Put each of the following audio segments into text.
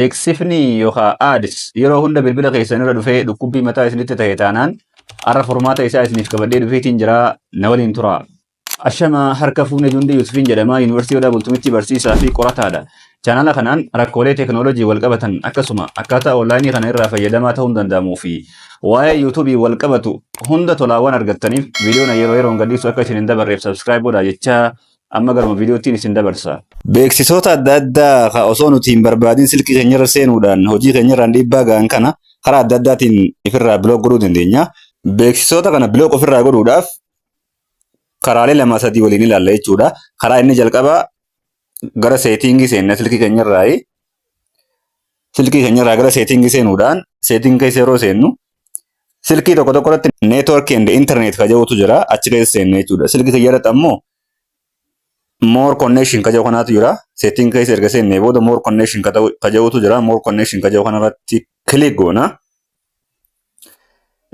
Beeksifni yookaan ads yeroo hunda bilbila keessan irra dhufee dhukkubbii mataa isinitti ta'e taanaan, har'a furmaata isaa isiniif qabadhee dhufeetiin jira, na waliin tura. Ashama, harka fuune. Jundii Yusufiin jedhama. Yuunivarsiitii Odaa Bultumitti barsiisaa fi qorataadha. Chaanala kanaan rakkoolee teekinooloojii wal qabatan, akkasuma akkaataa onlaayinii kana irraa fayyadamaa ta'uun danda'amuu fi waa'ee yuutuubii wal qabatu hunda tolaawwan argattaniif, viidiyoon yeroo yeroon gadhiisu akka isin hin dabarreef subscribe godhaa jechaa, amma garuma viidiyoottiin isin dabarsa. Beeksisoota adda addaa ka osoo nuti hin barbaadin silkii keenyarra seenuudhaan hojii keenyarraan dhiibbaa ga'an kana karaa adda addaatiin ifirraa block godhuu dandeenya. Beeksisoota kana block ofirraa godhuudhaaf karaalee lama sadii waliin ilaalla jechuudha. Karaa inni jalqabaa, gara setting seenna silkii keenyarraayi. Silkii keenyarraa gara setting seenuudhaan, setting keessa yeroo seennu, silkii tokko tokko irratti network and internet ka jedhutu jira, achi keessa seenna jechuudha. Silkii kiyya irratti ammoo more connection ka jedhu kanaatu jira. Setting keessa erga seennee booda more connection ka jedhutu jira. More connection ka jedhu kanarratti click goona.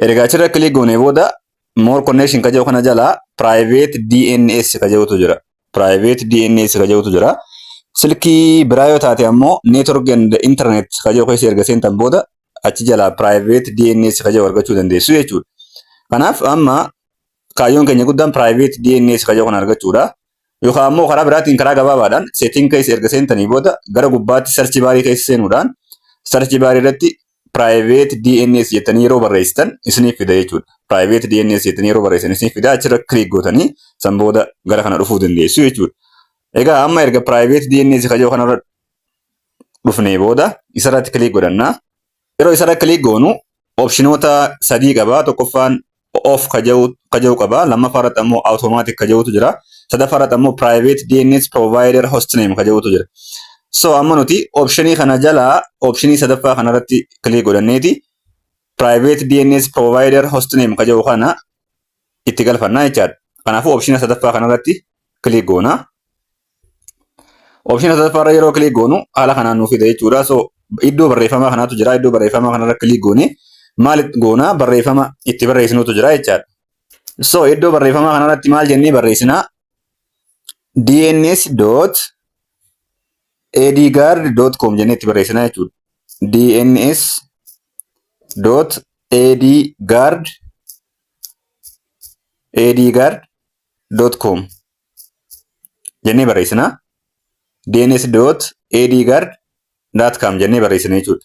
Erga achirra click goonee booda, more connection ka jedhu kana jalaa private DNS ka jedhutu jira. Private DNS ka jedhutu jira. Silkii biraa yoo taate ammoo, network and internet ka jedhu keessa erga seentan booda, achi jalaa private DNS ka jedhu argachuu dandeessu jechuudha. Kanaaf amma kaayyoon keenya guddaan private DNS ka jedhu kana argachuudha. Yookaan ammoo karaa biraatiin, karaa gabaabaadhaan, setting keessa erga seentanii booda gara gubbaatti search bar keessa seenuudhaan, search bar irratti private DNS jettanii yeroo barreessitan isiniif fida jechuudha. Private DNS jettanii yeroo barreessitan isiniif fida. Achirra click gootanii san booda gara kana dhufuu dandeessu jechuudha. Egaa amma erga private DNS ka jedhu kanarra dhufnee booda isarratti click godhannaa. Yeroo isarra click goonu optionoota sadii qaba. Tokkoffaan off ka jedhu qaba. Lammaffaa irratti ammoo automatic ka jedhutu jira. Sadaffaa irratti ammoo private DNS provider hostname ka jedhutu jira. So amma nuti optionii kana jalaa optionii sadaffaa kanarratti click godhanneeti private DNS provider hostname ka jedhu kana itti galfannaa jechaadha. Kanaafuu optionii sadaffaa kanarratti click goona. Optionii sadaffaa irra yeroo click goonu haala kanaan nuuf fida jechuudha. So iddoo barreeffamaa kanaatu jira. Iddoo barreeffamaa kanarra click goone maal goona? Barreeffama itti barreessinutu jira jechaadha. So iddoo barreeffamaa kanarratti maal jennee barreessinaa? dns.adguard.com jennee itti barreessinaa jechuudha. dns.adguard adguard.com jennee barreessinaa. dns.adguard.com jennee barreessina jechuudha.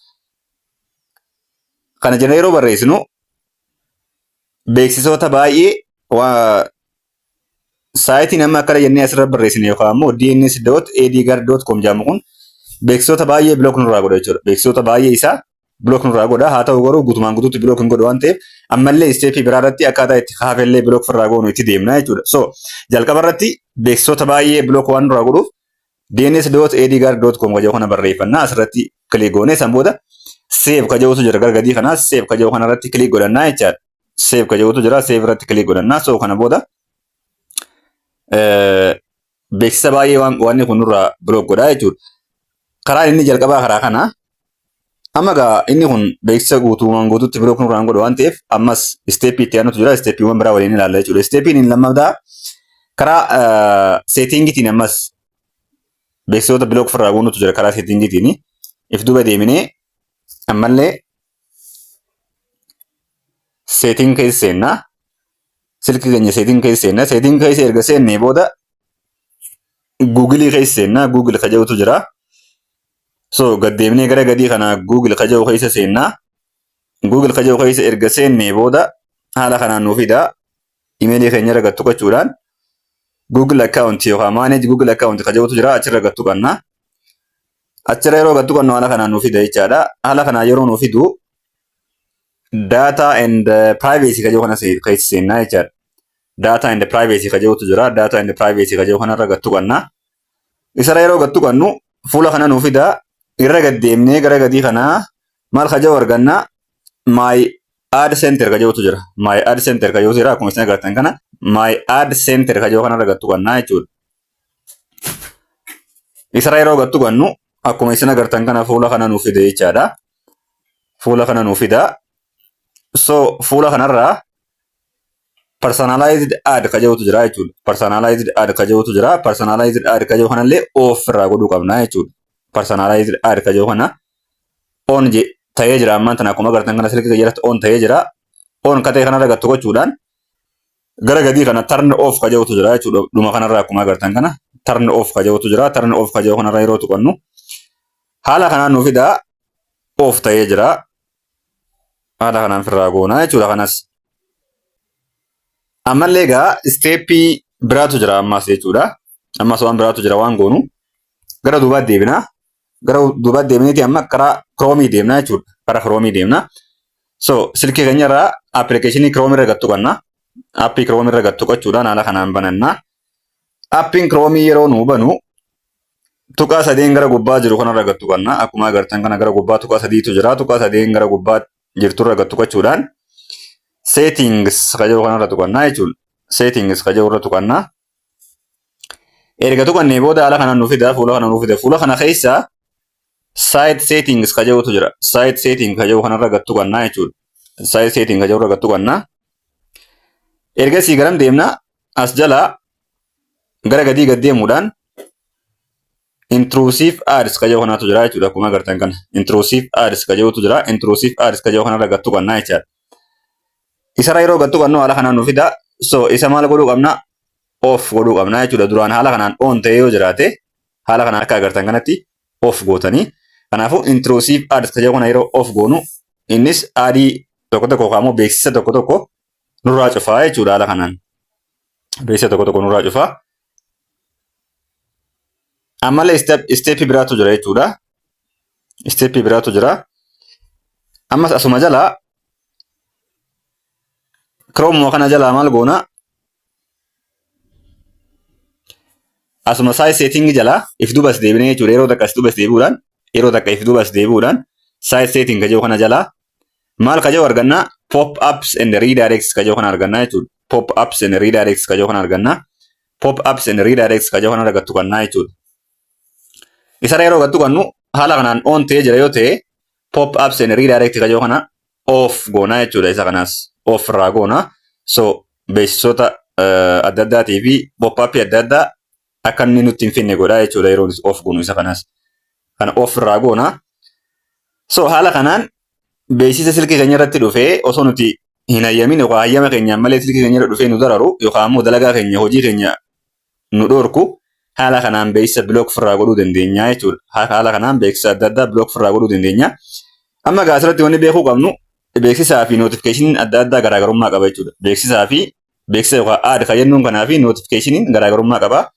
Kana jennee yeroo barreessinu, beeksisoota baay'ee waa siteiin amma akkana jennee asirra barreessine yookaan ammoo dns.adguard.com jedhamu kun beeksisoota baay'ee block nurraa godha jechuudha. Beeksisoota baay'ee isaa block nurraa godha. Haa ta'u garuu guutumaan guutuutti block hin godhu waan ta'eef, ammallee stepii biraa irratti akkaataa itti hafallee block ofirraa goonu itti deemna jechuudha. So jalqaba irratti beeksisoota baay'ee block waan nurraa godhuuf dns.adguard.com jedhu kana barreeffannaa, asirratti click goonee san booda save ka jedhutu jira gara gadii kanaas, save ka jedhu kanarratti click godhannaa jechaadha. Save ka jedhutu jira, save irratti click godhannaa. So kana booda beeksisa baay'ee waan wanni kun nurraa block godhaa jechuudha. Karaan inni jalqabaa karaa kana. Amma gaa inni kun beeksisa guutumaan guutuutti block nurraan godhu waan ta'eef, ammas stepii itti aanutu jira, stepiiwwan biraa waliin ilaalla jechuudha. Stepiin inni lammaffaa karaa settingiitiin ammas beeksisoota block ofirraa goonutu jira karaa settingiitiin. If duuba deeminee ammallee setting keessa seennaa. Silkii keenya setting keessa seennaa. Setting keessa erga seennee booda Googleii keessa seennaa. Google ka jedhutu jira. So gad deemnee gara gadii kana Google ka jedhu keessa seennaa. Google ka jedhu keessa erga seennee booda haala kanaan nuu fida. Imeelii keenya irra gad tuqachuudhaan Google account yookaan manage Google account ka jedhutu jira, achirra gad tuqannaa. Achirra yeroo gad tuqannu haala kanaan nuu fida jechaadha. Haala kanaan yeroo nuu fidu, data and privacy ka jedhu kana keessa seennaa jechaadha. Data and privacy ka jedhutu jira. Data and privacy ka jedhu kanarra gad tuqannaa. Isarra yeroo gad tuqannu fuula kana nuu fida. Irra gad deemnee gara gadii kanaa maal ka jedhu argannaa? My ad center ka jedhutu jira. My ad center ka jedhutu jira. Akkuma isin agartan kana my ad center ka jedhu kanarra gad tuqannaa jechuudha. Isarra yeroo gad tuqannu akkuma isin agartan kana fuula kana nuu fida jechaadha. Fuula kana nuu fida. So fuula kanarraa personalized ad ka jedhutu jira jechuudha. Personalized ad ka jedhutu jira. Personalized ad ka jedhu kanallee off irraa godhuu qabna jechuudha. Personalized ad ka jedhu kana On ta'ee jira. Ammaan tana akkuma agartan kana silkii kiyya irratti on ta'ee jira. On ka ta'e kanarra gad tuqachuudhaan gara gadii kana turn off ka jedhutu jira jechuudha. Dhuma kanarra akkuma agartan kana turn off ka jedhutu jira. Turn off ka jedhu kanarra yeroo tuqannu haala kanaan nu fida, off ta'ee jira. Haala kanaan firraa goonaa jechuudha kanas. Ammallee egaa step biraatu jira ammas jechuudha. Ammas waan biraatu jira waan goonu. Gara duubaatti deebina. Gara duubaatti deebineeti amma karaa Chrome deemna jechuudha. Karaa Chrome deemna. So silkii keenya irraa application Chrome irra gad tuqanna. App Chrome irra gad tuqachuudhaan haala kanaan bananna. Appiin Chrome yeroo nu banu tuqaa sadeen gara gubbaa jiru kanarra gad tuqanna. Akkuma agartan kana gara gubbaa tuqaa sadiitu jira. Tuqaa sadeen gara gubbaa jirturra gad tuqachuudhaan settings ka jedhu kanarra tuqannaa jechuudha. Settings ka jedhu irra tuqannaa. Erga tuqannee booda haala kanaan nu fida, fuula kana nu fida. Fuula kana keessa site settings ka jedhutu jira. Site setting ka jedhu kanarra gad tuqannaa jechuudha. Site setting ka jedhu irra gad tuqannaa. Ergasii garam deemna? As jalaa gara gadii gad deemuudhaan intrusive ads ka jedhu kanatu jira jechuudha. Akkuma agartan kana intrusive ads ka jedhutu jira. Intrusive ads ka jedhu kanarra gad tuqannaa jechaadha. Isarra yeroo gad tuqannu haala kanaan nu fida. So isa maal godhuu qabna? Off godhuu qabna jechuudha. Duraan haala kanaan on ta'ee yoo jiraate, haala kanaan akka agartan kanatti off gootanii. Kanaafuu intrusive ads ka jedhu kana yeroo off goonu innis ad tokko tokko yookaan immoo beeksisa tokko tokko nurraa cufaa jechuudha haala kanaan. Beeksisa tokko tokko nurraa cufaa. Ammallee step biraatu jira jechuudha. Step biraatu jira. Ammas asuma jalaa Chrome kana jalaa maal goona? Asuma site setting jalaa if duubas deebinee jechuudha. Yeroo takka as duubas deebi'uudhaan, yeroo takka if duubas deebi'uudhaan site setting ka jedhu kana jalaa maal ka jedhu arganna? Pop ups and redirects ka jedhu kana arganna jechuudha. Pop ups and redirects ka jedhu kana arganna. Pop ups and redirects ka jedhu kana argattu kannaa jechuudha. Isarra yeroo gattu kannu haala kanaan on ta'ee jira yoo ta'e, pop ups and redirect ka jedhu kana off goonaa jechuudha. Isa kanaas off irraa goona. So beeksisoota adda addaatii fi pop up adda addaa akka inni nutti hin finne godhaa jechuudha yeroo off goonu isa kanaas. Kana off irraa goona. So haala kanaan beeksisa silkii keenya irratti dhufee osoo nuti hin hayyamin yookaan hayyama keenyaan malee silkii keenya irra dhufee nu dararu yookaan ammoo dalagaa keenya, hojii keenya nu dhorku, haala kanaan beeksisa block ofirraa godhuu dandeenya jechuudha. Haala kanaan beeksisa adda addaa block ofirraa godhuu dandeenya. Amma egaa asirratti wanni beekuu qabnu beeksisaa fi notificationiin adda addaa garaagarummaa qaba jechuudha. Beeksisaa fi beeksisa yookaan ad kan jennuun kanaa fi notificationiin garaagarummaa qaba.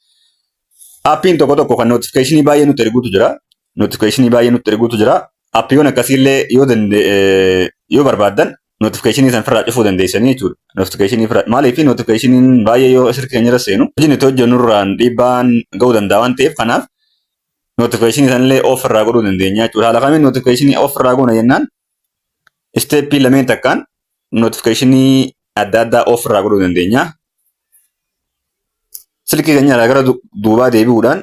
Appiin tokko tokko kan notification baay'ee nutti erguutu jira. Notification baay'ee nutti erguutu jira. Appiiwwan akkasiillee yoo danda'e, yoo barbaaddan notification san ofirraa cufuu dandeessanii jechuudha. Notification ofirraa, maaliif notificationiin baay'ee yoo silkii keenya irra seenu hojii nuti hojjennu irraan dhiibbaan ga'uu danda'a waan ta'eef, kanaaf notification sanillee off irraa godhuu dandeenya jechuudha. Haala kamiin notification off irraa goona jennaan, step lameen takkaan notification adda addaa off irraa godhuu dandeenya. Silkii keenya irraa gara duubaa deebi'uudhaan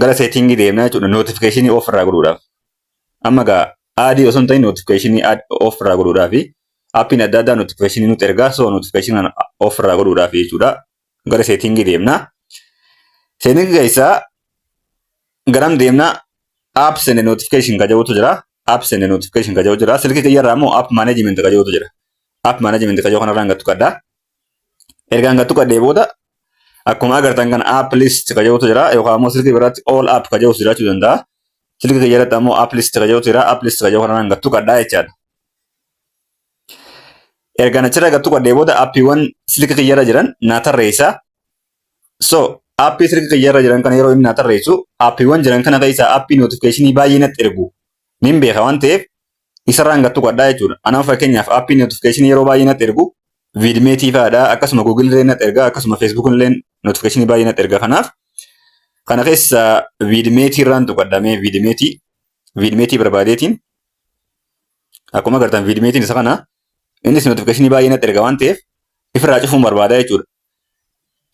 gara setting deemna jechuudha notification off irraa godhuudhaaf. Amma egaa ad osoo hin ta'in notification off irraa godhuudhaafi appiin adda addaa notification nutti ergaa, so notification kana off irraa godhuudhaaf jechuudha. Gara setting deemna. Setting keessaa garam deemna? Apps and notification ka jedhutu jira. Apps and notification ka jedhu jira. Silkii kiyya irraa immoo app management ka jedhutu jira. App management ka jedhu kanarraa gattu qadda. Ergaan gattu qaddee booda akkuma agartan kana app list ka jedhutu jira yookaan immoo silkii biraatti all app ka jedhutu jiraachuu danda'a. Silkii kiyya irratti ammoo app list ka jedhutu jira. App list ka jedhu kanarraa gattu qaddaa jechaadha. Ergaan achirra gattu qaddee booda appiiwwan silkii kiyya irra jiran naa tarreessa. So app silkii kiyya irra jiran kana yeroo inni naa tarreessu, appiiwwan jiran kana keessaa app notification baay'ee natti ergu nin beeka waan ta'eef isarraan gattu qaddaa jechuudha. Anaaf fakkeenyaaf app notification yeroo baay'ee natti ergu VidMate fa'aadha. Akkasuma Google illee natti erga, akkasuma Facebook illee notification baay'ee natti erga. Kanaaf kana keessa VidMate irraan tuqadhamee VidMate barbaadeetiin akkuma agartan VidMatein isa kana, innis notification baay'ee natti erga waan ta'eef ifirraa cufuun barbaada jechuudha.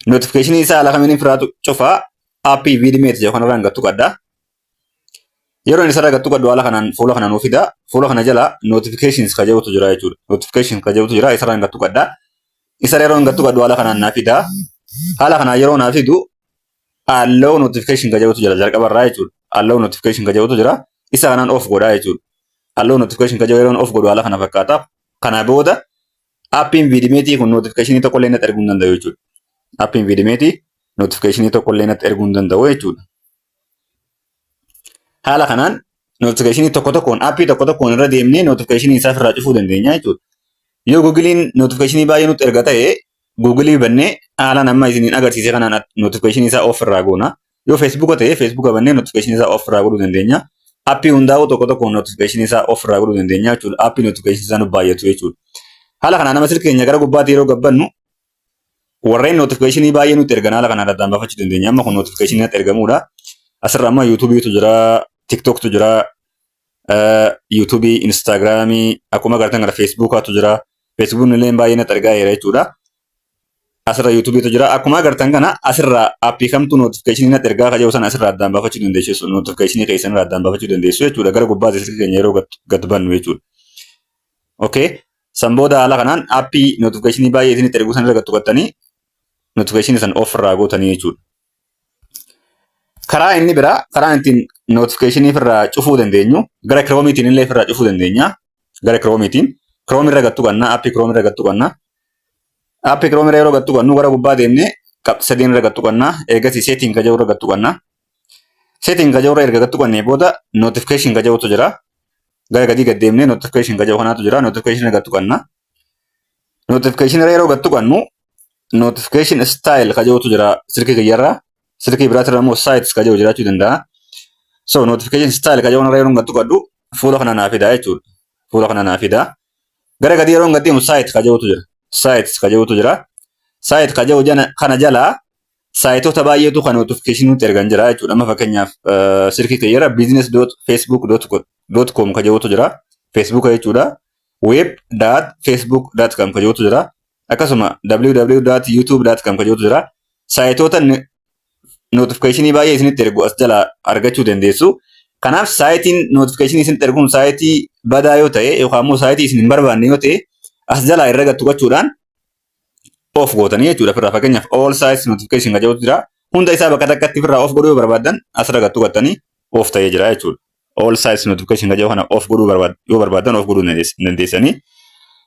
Notification isaa haala kamiin ifirraa cufaa? App VidMate jedhu kanarraan gattu qadda. Yeroo inni isarra gattu qaddu haala kanaan fuula kana nuu fida. Fuula kana jala notifications ka jedhutu jira jechuudha. Notifications ka jedhutu jira, isarraan gattu qadda. Isarra yeroo gattu qaddu haala kanaan naa fida. Haala kanaan yeroo naa fidu allow notification ka jedhutu jira jalqabarraa jechuudha. Allow notification ka jedhutu jira. Isa kanaan off godhaa jechuudha. Allow notification ka jedhu yeroon off godhu haala kana fakkaata. Kana booda aappiin VidMate kun notification tokko illee natti erguu hin danda'u jechuudha. Aappiin VidMate notification tokko illee natti erguu hin danda'u jechuudha. Haala kanaan notification tokko tokkoon, aappii tokko tokkoon irra deemnee notification isaa ofirraa cufuu dandeenya jechuudha. Yoo Googleiin notification baay'ee nutti erga ta'e, Google bannee haalaan amma isiniin agarsiise kanaan notification isaa off irraa goona. Yoo Facebook ta'e, Facebook bannee notification isaa off irraa godhuu dandeenya. Aappii hundaa'uu tokko tokkoon notification isaa off irraa godhuu dandeenya jechuudha. Aappii notification isaa nu baay'atu jechuudha. Haala kanaan nama silkii keenya gara gubbaatti yeroo gabbannu, warreen notification baay'ee nutti ergan haala kanaan addaan baafachuu dandeenya. Amma kun notification natti ergamuudha. Asirra amma YouTubeiitu jira, TikToktu jira, YouTubeii, Instagramii, akkuma agartan kana Facebookaatu jira. Facebookni illee baay'ee natti ergaa jira jechuudha. Asirra YouTubeiitu jira. Akkuma agartan kana asirra aappii kamtu notification natti ergaa kan jiru sana asirra addaan baafachuu dandeessu. Notification keessan irraa addaan baafachuu dandeessu jechuudha. Gara gubbaatti silkii keenya yeroo gad bannu jechuudha. Okay. San booda haala kanaan aappii notification baay'ee isinitti erguu sana irra gad tuqattanii notification san off irraa gootanii jechuudha. Karaa inni biraa, karaan ittiin notification irraa cufuu dandeenyu, gara Chromeiitiin illee irraa cufuu dandeenya. Gara Chromeiitiin Chrome irra gad tuqanna, aappii Chrome irra gad tuqanna. Aappii Chrome irra yeroo gad tuqannu, gara gubbaa deemnee qabxii sadeen irra gad tuqanna. Ergasii setting ka jedhu irra gad tuqanna. Setting ka jedhu irra erga gad tuqannee booda notification ka jedhutu jira. Gara gadii gad deemnee notification ka jedhu kanaatu jira. Notification irra gad tuqanna. Notification irra yeroo gad tuqannu, notification style ka jedhutu jira silkii kiyyarra. Silkii biraatirra immoo sites ka jedhu jiraachuu danda'a. So notification style ka jedhu irra yeroo gad tuqadhu, fuula kana naa fida jechuudha. Fuula kana naa fida. Gara gadii yeroo gad deemu, site ka jedhutu jira. Sites ka jedhutu jira. Site ka jedhu kana jalaa saayitoota baay'eetu kan notification nutti ergan jira jechuudha. Amma fakkeenyaaf silkii kiyyarra business.facebook.com ka jedhutu jira. Facebook jechuudha. web.facebook.com ka jedhutu jira. Akkasuma www.youtube.com ka jedhutu jira. Saayitoota notification baay'ee isinitti ergu as jalaa argachuu dandeessu. Kanaaf saayitiin notification isinitti erguun saayitii badaa yoo ta'e, yookaan immoo saayitii isin hin barbaanne yoo ta'e, as jalaa irra gad tuqachuudhaan off gootanii jechuudha ofirraa. Fakkeenyaaf all sites notification ka jedhutu jira. Hunda isaa bakka takkatti ofirraa off godhuu yoo barbaaddan, asirra gad tuqattanii off ta'ee jira jechuudha. All sites notification ka jedhu kana off godhuu yoo barbaaddan, off godhuu dandeessanii.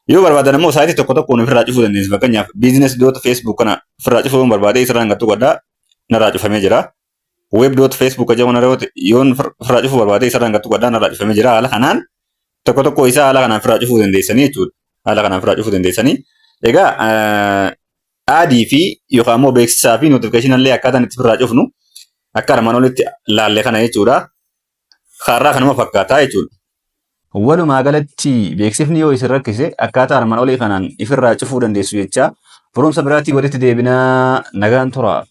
Yoo barbaadan immoo saayitii tokko tokkoon ofirraa cufuu dandeessu. Fakkeenyaaf business.facebook kana ofirraa cufuu yoo barbaade, isirraan gad tuqadhaa, narraa cufamee jira. web.facebook ka jedhu kana yoon ofirraa cufuu barbaade, isirraan gad tuqadhaa, narraa cufamee jira. Haala kanaan tokko tokko isaa haala kanaan ofirraa cufuu dandeessanii jechuudha. Haala kanaan ofirraa cufuu dandeessanii. Egaa adii fi yookaan immoo beeksisaa fi notification illee akkaataan itti ofirraa cufnu akka armaan olitti laalle kana jechuudha. Kaarraa kanuma fakkaataa jechuudha. Walumaa galatti beeksifni yoo isin rakkise, akkaataa armaan olii kanaan ifirraa cufuu dandeessu jecha, barumsa biraatii walitti deebinaa, nagaan tura.